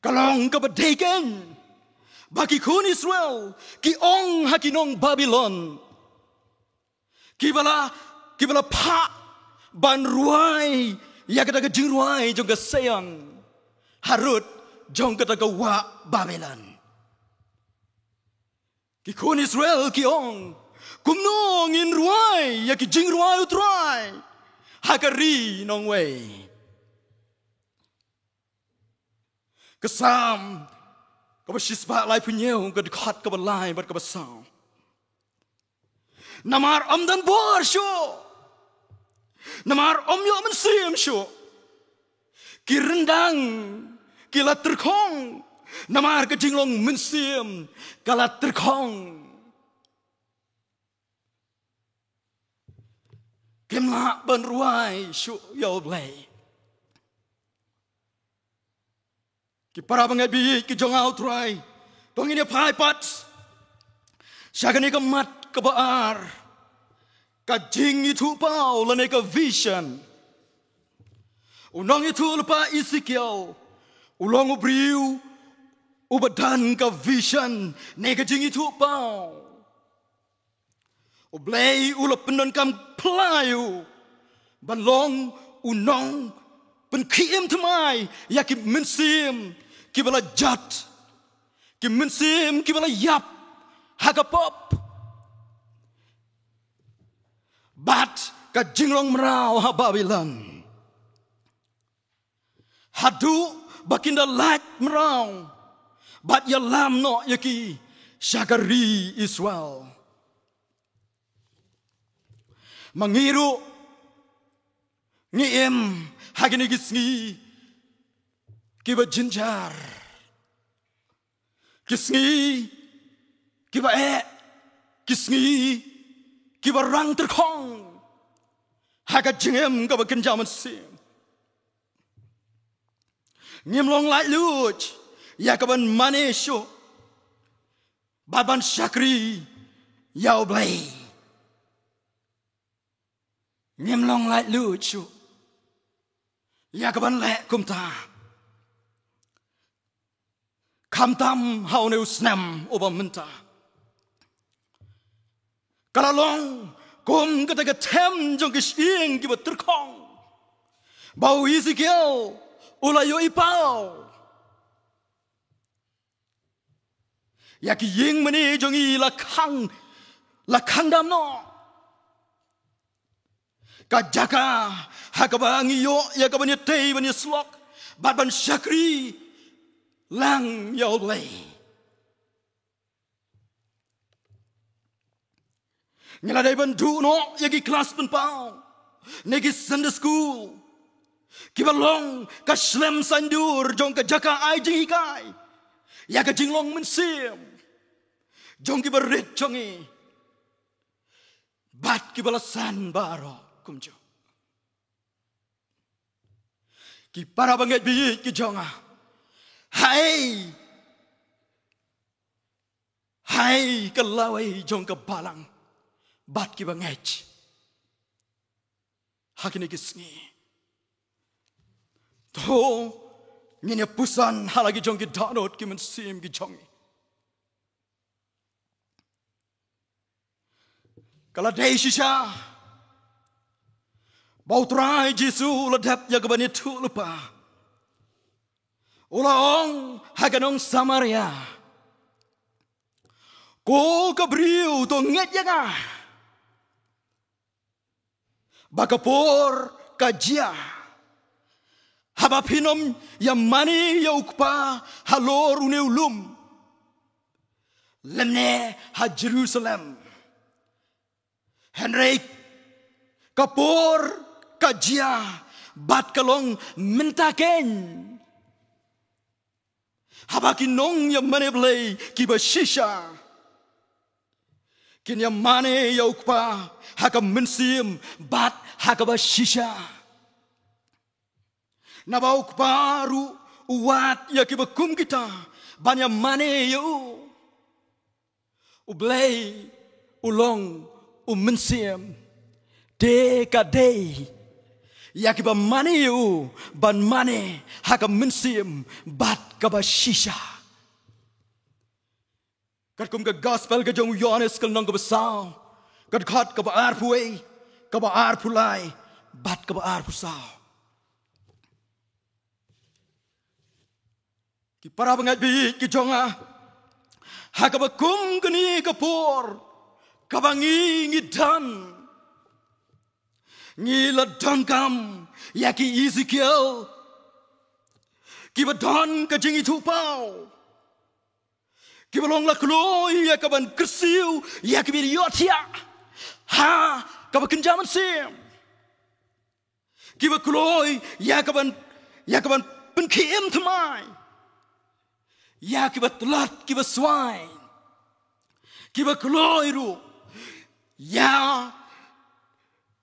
Ka long kaba dei kein ba ki khun Israel ki ong ha ki nong Babilon, kiba la, kiba la phah ban rwai ïa kata ka jingrwai jong ka Sion harud jong kata ka wah Babilon. Ki khun Israel ki ong, kumno ngin rwai ïa ki jingrwai U Trai ha ka ri nongwei? Ka Salm kaba shispah laiphew hynñiew, ka dkhot kaba lai bad kaba saw. Namar ym don bor shuh, namar ym ïoh mynsiem shuh, ki ryndang ki la tyrkhong, namar ka jinglong mynsiem ka la tyrkhong. Kim lah ban rwai shuh ïa U Blei. Ki para bangeit baieit ki jong nga ha U Trai, to ngin ïa phai pat sha kane ka mat kaba ar, ka jingithuhpaw lane ka vision. U nongïathuhlypa Ezekiel u long u briew uba don ka vision ne ka jingithuhpaw. U Blei u la pyndonkam pla ïa u ban long u nongpynkhie im thymmai ïa ki mynsiem kiba la jot, ki mynsiem kiba la ïap ha ka pop bad ka jinglong mraw ha Babilon. Haduh ba kin da lait mraw bad ïalam noh ïa ki sha ka ri Israel. Ma ngi ruh ngi im ha kine ki sngi kiba jynjar, ki sngi kiba eh, ki sngi kiba rang tyrkhong ha ka jingim kaba kynja mynsiem. Ngim long laitluid ïa ka ban mane shuh bad ban shakri ïa U Blei. Ngim long laitluid shuh ïa ka ban leh kumta, khamtam ha une u snem uba mynta. Ka la long kum kata ka them jong ki shyieng kiba tyrkhong ba u Ezekiel u la ïohi paw. Ïa ki ïing mane jong ngi la khang, la khang dam noh. Ka jaka ha kaba ngi ïoh ïa ka ban ïatei ban ïasyllok bad ban shakri lang ïa U Blei. Ngi la dei ban duh noh ïa ki klas pynpaw ne ki Sunday school kiba long ka shlem saiñdur jong ka jaka ai jinghikai ïa ka jinglong mynsiem jong kiba rit jong ngi bad kiba la san baroh kumjuh. Ki para bangeit baieit ki jong nga, haei, haei ka lawei jong ka balang bad kiba ngeit ha kine ki sngi? To ngin ïa puson ha la ki jong ki dohnud ki mynsiem ki jong ngi. Ka la dei shisha ba U Trai Jisu u la dep ïa ka ban ïathuhlypa. U la ong ha ka nong Samaria, ko ka briew, to ngeit ïa nga ba ka por ka jia haba phin ym ïa mane ïa U Kpa halor une u lum lymne ha Jerusalem. Hynrei ka por ka jia bad ka long mynta keiñ. Haba ki nongïamane Blei kiba shisha kin ïamane ïa u Kpa ha ka mynsiem bad ha kaba shisha. Naba u Kpa ruh u wad ïa kiba kum kita ban ïamane ïa u. U Blei u long u mynsiem. Te ka dei ïa kiba mane ïa u ban mane ha ka mynsiem bad kaba shisha. Katkum ka gospel ka jong u Ïohannes ka lynnong kaba saw, ka dkhot kaba arphew wei, kaba arphew lai bad kaba arphew saw. Ki para bangeit baieit ki jong nga, ha kaba kum kane ka por kaba ngi ngi don, ngi la donkam ïa ki Ezekiel kiba don ka jingithuhpaw, kiba long la kloi ïa kaban kyrsiew ïa kiba ïohthiah ha kaba kynja mynsiem, kiba kloi ïa kaban, ïa kaban pynkhie im thymmai ïa kiba tlot kiba swain, kiba kloi ruh ïa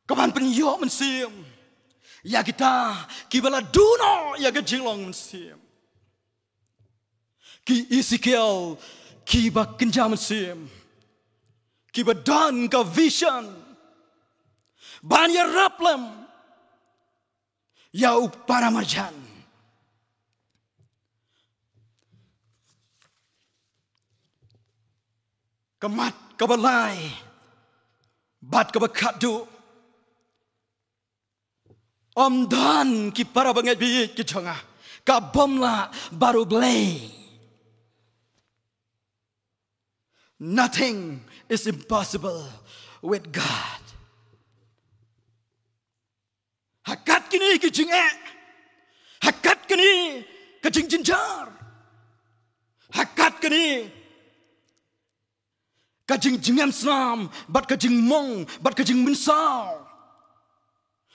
kaban pynïoh mynsiem ïa kita kiba la duh noh ïa ka jinglong mynsiem. Ki Ezekiel kiba kynja mynsiem, kiba don ka vision ban ïarap lem ïa u para marjan. Ka mat kaba lai bad kaba khatduh. Ym don, ki para bangeit baieit ki jong nga, ka bym lah bad U Blei. Nothing is impossible with God. Ha katto katne ki jingeh, ha katto katne ka jingjynjar, ha katto katne ka jingjngem snam, bad ka jingmong, bad ka jingmynsaw,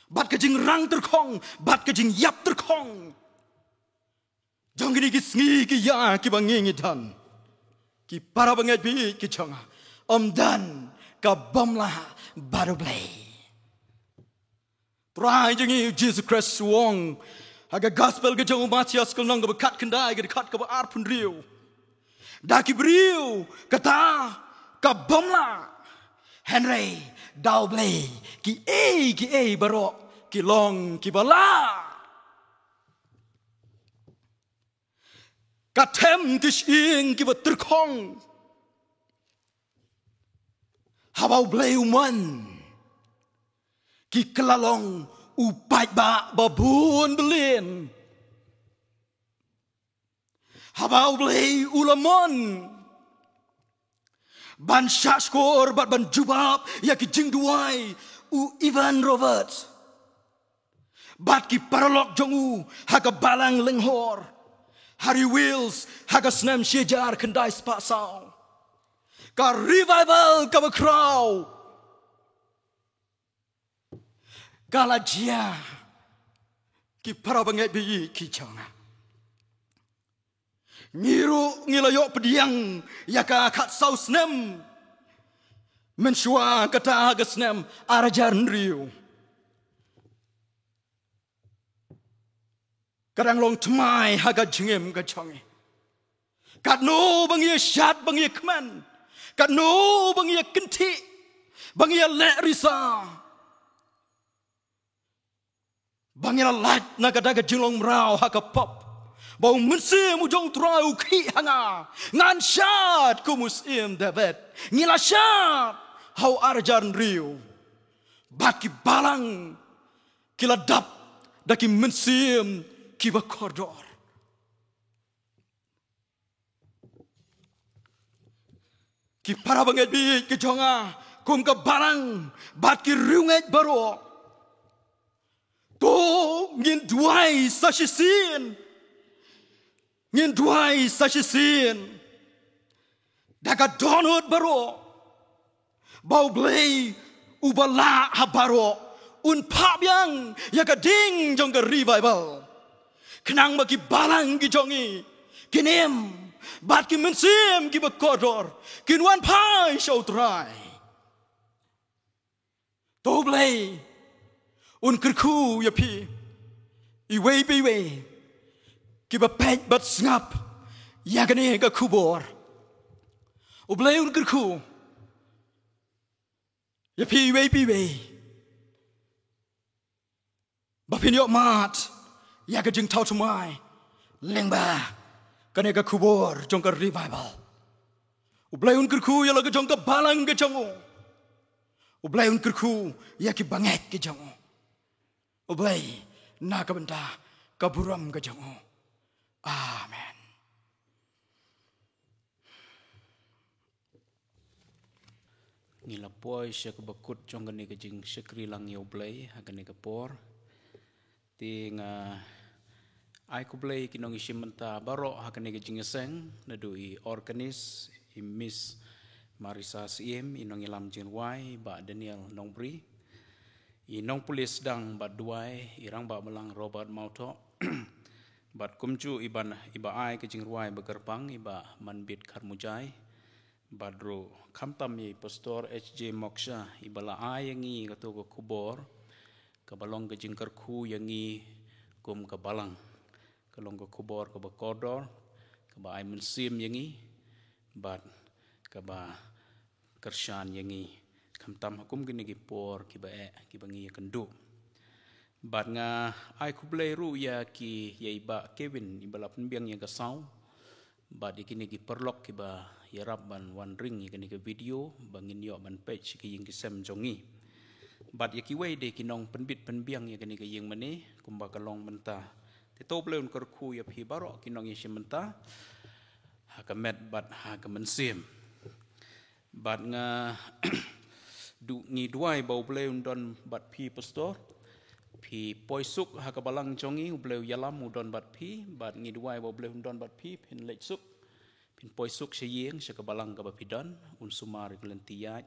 bad ka jingrang tyrkhong, bad ka jingïap tyrkhong jong kine ki sngi ki ïa kiba ngi ngi don, ki para bangeit baieit ki jong nga, ym don ka bym lah bad U Blei. Trai jong ngi u Jisu Khrist u ong ha ka gospel ka jong u Mathaios ka lynnong kaba khatkhyndai ka dkhot kaba arphew hynriew, da ki briew kata ka bym lah, hynrei da U Blei kiei kiei baroh ki long kiba lah. Ka them ki shyieng kiba tyrkhong, haba U Blei u mon, ki kylla long u paidbah ba bun byllien. Haba U Blei u la mon ban shahshkor bad ban jubab ïa ki jingduwai u Evan Roberts bad ki paralok jong u ha ka balang lynghor ha Ri Wales ha ka snem shi hajar khyndai spah saw, ka revival kaba khraw ka la jia, ki para bangeit baieit ki jong nga. Ngi ruh ngi la ïoh pdiang ïa ka khatsaw snem mynshuwa kata ha ka snem ar hajar hynriew. Ka dang long thymmai ha ka jingim ka jong ngi. Katno ba ngi ïa shad, ba ngi ïa kmen, katno ba ngi ïa kynthih, ba ngi ïa leh risa, ba ngi la lait na kata ka jinglong mraw ha ka pop, ba u Mynsiem u jong U Trai u khih ha nga. Ngan shad kum u Syiem David, ngi la shad ha u ar hajar hynriew. Bad ki balang ki la dap da ki mynsiem kiba kordor. Ki para bangeit baieit ki jong nga, kum ka balang bad ki riewngeit baroh, to ngin duwai sa shisien, ngin duwai sa shisien da ka dohnud baroh, ba U Blei uba lah ha baroh un phah biang ïa ka ding jong ka revival, khnang ba ki balang ki jong ngi ki niam bad ki mynsiem kiba kordor kin wan phai sha U Trai. To U Blei un kyrkhu ïa phi iwei pa iwei kiba peit bad sngap ïa kane ka khubor. U Blei un kyrkhu ïa phi iwei pa iwei ba phin ïoh mad ïa ka jingthaw thymmai lyngba kane ka khubor jong ka revival. U Blei un kyrkhu ïa la ka jong ka balang ka jong u. U Blei un kyrkhu ïa ki bangeit ka jong u. U Blei na ka bynta ka burom ka jong u. Amen. Ngi la poi sha kaba kut jong kane ka jingshakri lang ïa U Blei ha kane ka por. Te nga ai khublei ki nongïashim bynta baroh ha kane ka jingïaseng, naduh i organist, i Miss Marisa Syiem, i nongïalam jingrwai, Bah Daniel Nongbri, i nongpulit sdang bad duwai, i rangbah balang Robert Mawthoh, bad kumjuh i ban, i ba ai ka jingrwai ba kyrpang, i Bah Manbit Kharmujai, bad ruh khamtam ïa i Pastor H J Moksha, i ba la ai ïa ngi kato ka khubor kaba long ka jingkyrkhu ïa ngi kum ka balang. Ka long ka khubor kaba kordor, kaba ai mynsiem ïa ngi, bad kaba kyrshan ïa ngi, khamtam ha kum kine ki por kiba eh, kiba ngi ïakynduh. Bad nga ai khublei ruh ïa ki, ïa i Bah Kevin, i ba la pynbiang ïa ka sound, bad ïa kine ki paralok kiba ïarap ban wan ring ïa kane ka video ba ngin ïoh ban peit sha ki ïing ki sem jong ngi. Bad ïa kiwei de ki nongpynbit pynbiang ïa kane ka ïing mane kumba ka long mynta. Te to U Blei un kyrkhu ïa phi baroh ki nongïashim bynta ha ka met bad ha ka mynsiem. Bad nga du, ngi duwai ba U Blei un don bad phi Pastor. Phi poi suk ha ka balang jong ngi, U Blei u ïalam u don bad phi, bad ngi duwai ba U Blei un don bad phi, phin leit suk, phin poi suk sha ïing, sha ka balang kaba phi don, un sumar ïa ka lynti ïaid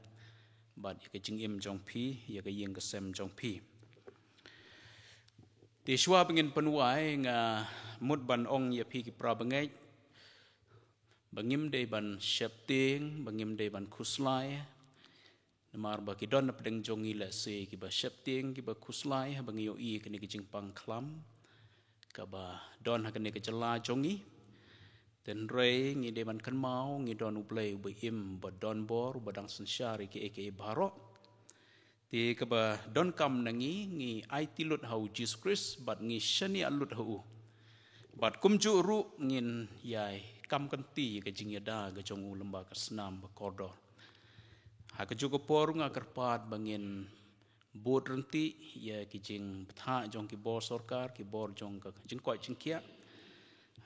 bad ïa ka jingim jong phi, ïa ka ïing ka sem jong phi. Te shuwa ba ngin pynwai nga mut ban ong ïa phi ki para bangeit, ba ngim dei ban sheptieng, ba ngim dei ban khuslai. Namar ba ki don na pdeng jong ngi lehse kiba sheptieng, kiba khuslai, haba ngi ïohi kane ka jingpang khlam kaba don ha kane ka jylla jong ngi. Hynrei ngi dei ban kynmaw ngi don U Blei uba im, uba don bor, uba dang synshar ïa kiei kiei baroh. Te kaba donkam na ngi, ngi aiti lut ha U Jisu Khrist bad ngi shaniah lut ha u. Bad kumjuh ruh ngin ïai kam kynti ïa ka jingïada ka jong u lyngba ka snam ba kordor. Ha kajuh ka por nga kyrpad ba ngin bud ryntih ïa ki jingbthah jong ki bor sorkar, ki bor jong ka jingkoit jingkhiah,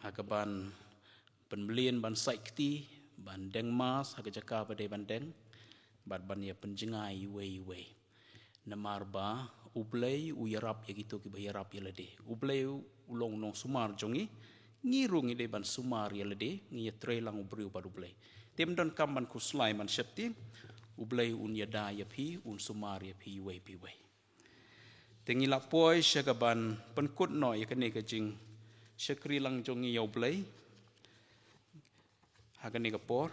ha kaban pynmlien ban sait kti, ban deng mask ha ka jaka ba dei ban deng, bad ban ïa pynjngai iwei iwei. Namar ba U Blei u ïarap ïa kito kiba ïarap ïa lade. U Blei u long u nongsumar jong ngi, ngi ruh ngi dei ban sumar ïa lade, ngi ïatreilang u briew bad U Blei. Te ym donkam ban khuslai ban sheptieng, U Blei un ïada ïa phi, un sumar ïa phi iwei pa iwei. Te ngi la poi sha kaban pynkut noh ïa kane ka jingshakri lang jong ngi ïa U Blei ha kane ka por.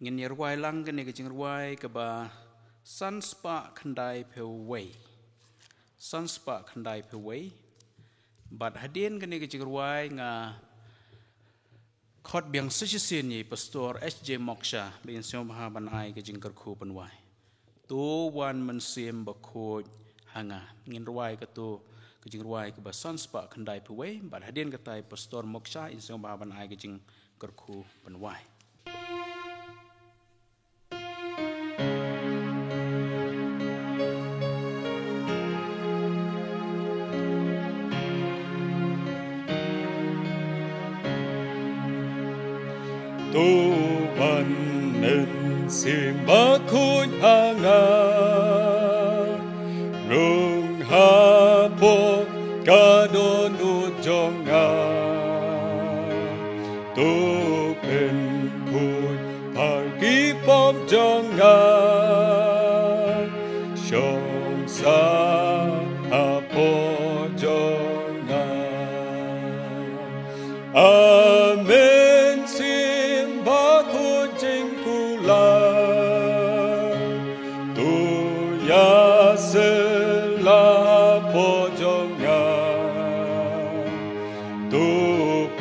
Ngin ïa rwai lang kane ka jingrwai kaba san spah khyndai phew wei. San spah khyndai phew wei. Bad hadien kane ka jingrwai nga khot biang sa shisien ïa i Pastor H J Moksha ba in sngewbha ban ai ka jingkyrkhu pynwai. To Wan Mynsiem Bakhuid ha nga. Ngin rwai kato ka jingrwai kaba san spah khyndai phew wei, bad hadien kata i Pastor Moksha in sngewbha ban ai ka jingkyrkhu pynwai. To Wan Mynsiem Bakhuid ha nga, rung hapoh ka dohnud jong nga. To pynkhuid phar ki pop jong Sa hapoh jong nga. Amen, sim ba ko jingkular. Tu ya sela hapoh jong nga. Tu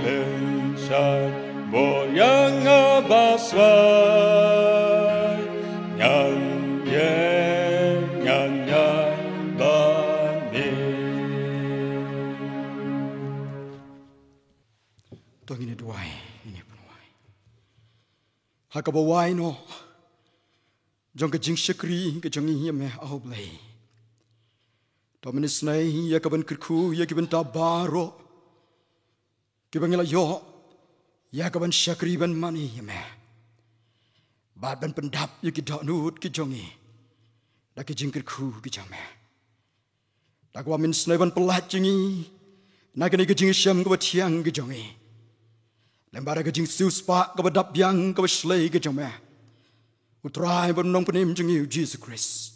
pynshad bor ïa nga ba swai. Ngan ïeng, ngan ïeng ban ïeng. To ngin ïa duwai, ngin ïa pynwai. Ha kaba wai noh jong ka jingshakri ka jong ngi ïa me, A Blei. To men isynei ïa ka ban kyrkhu ïa ki bynta baroh kiba ngi la ïoh ïa ka ban shakri ban mane ïa me. Bad ban pyndap ïa ki dohnud ki jong ngi da ki jingkyrkhu ki jong me. Da kaba men isynei ban pyllait jong ngi na kane ka jingshem kaba thiang ka jong ngi. Lem bad da ka jingsiewspah kaba dap biang kaba shlei ka jong me, U Trai bad U Nongpynim jong ngi U Jisu Khrist.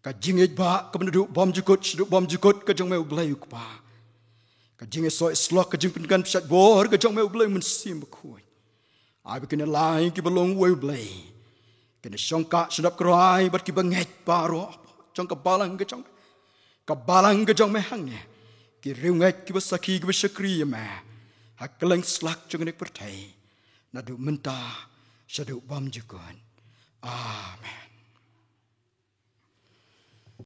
Ka jingïeit ba kaba naduh bymjukut shaduh bymjukut ka jong me U Blei U Kpa. Ka jingïasoh ïasyllok, ka jingpynkynmaw pynshad bor ka jong me U Blei U Mynsiem Bakhuid. Ai ba kine lai kiba long uwei U Blei kin ïa shongkah sha dap krai bad kiba ngeit baroh jong ka balang ka jong me. Ka balang ka jong me hangne, ki riewngeit kiba sakhi kiba shakri ïa me ha kylleng slak jong kane ka pyrthei, naduh mynta shaduh bymjukut. Amen.